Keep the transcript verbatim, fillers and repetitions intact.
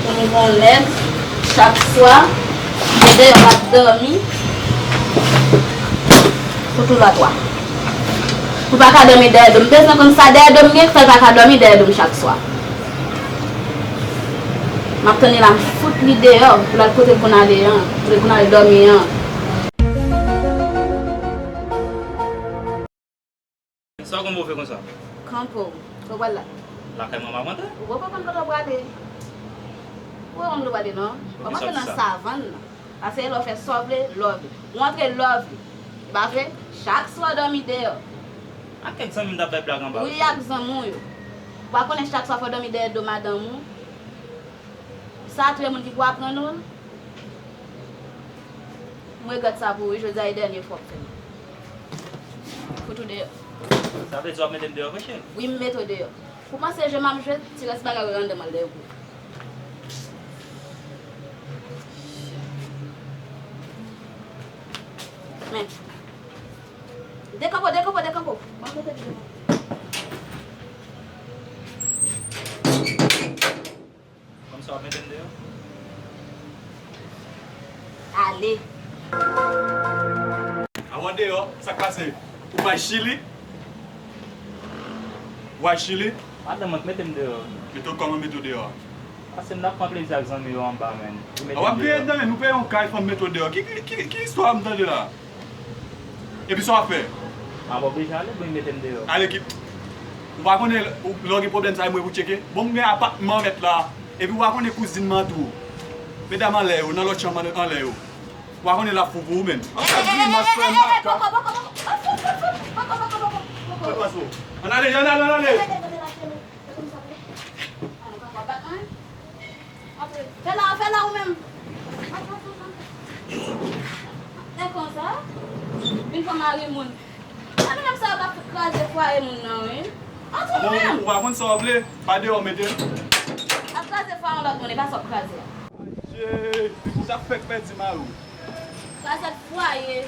Pou m gon nèg, chak swa, m te deyò m ap dòmi, pou tou lòt wa. Pou pa ka dòmi dèyè do m. M bezwen konn sa dèyè do m gen, k fè l pa ka dòmi dèyè do m chak swa. M ap tann li la, m fout li deyò, pou l al kote l konn ale an, kote l konn ale dòmi an. Sa w konn pou w fè konsa? Kanpe w. Kote w pral la? Lakay manman w antre. Ou poko konn kote w prale. Ou wè kote w prale non? Ou pa antre nan savann nan. Pase lè w fè sa w vle, love. Ou antre love. E pa vre? Chak swa w dòmi deyò. Ak kèk zanmi m t ap bay blag anba. Wi, ak zanmi w yo. Ou pa konnen chak swa fò w dòmi dèyè do madanm ou? Sa tou e moun ki pou aprann ou l. M regrèt sa pou ou wi, jodi a e dènye fwa w ap fè m. Fout ou deyò. Sa vle di w ap mete m deyò vre cheri? Wi, m mete w deyò. Ou panse je m ap jwe, ti rès bagay yo anndan m al dèyè w. Men. Dekanpo, dekanpo, dekanpo. Ban m mete l deyò. Kòmsi w ap mete m deyò? Ale. A w deyò, sa k pase? Ou pa Chili? Ou pa Chili? Madanm mwen k mete m deyò. Mete w kòman mete w deyò a? Pase m t ap pran plezi ak zanmi yo anba, menn. Li mete m deyò. A w ap griyen dan, menn, ou peye yon kay, fanm mete w deyò. Ki, ki, ki, ki istwa m tande la? Epi sa w ap fè? M ap oblije ale pou li mete m deyò. Ale ki, ou pa konnen lè w gen pwoblèm sa e mwen pou tcheke? Bon, m gen apatman mèt la. Epi ou pa konnen kouzin m an tou. Medam anlè yo, nan lòt chanm anlè yo. Ou pa konnen l ap fou pou ou menm. An sa grimas frè m aka. Poko, poko, poko. Poko, poko, poko. Ann ale, ann ale, ann ale. Fè la, fè la ou menm. Lè konsa, vin fè mari moun. A, medam sa yo k ap kraze fwaye moun nan, wi. Antre ou menm. Ou pa konn sa w vle, pa deyò mete l. Ap kraze fwaye yon lòt moun, e pa sa w ap kraze a. Adje, ou t ap fèk pèdi mari w. Krazèt fwaye.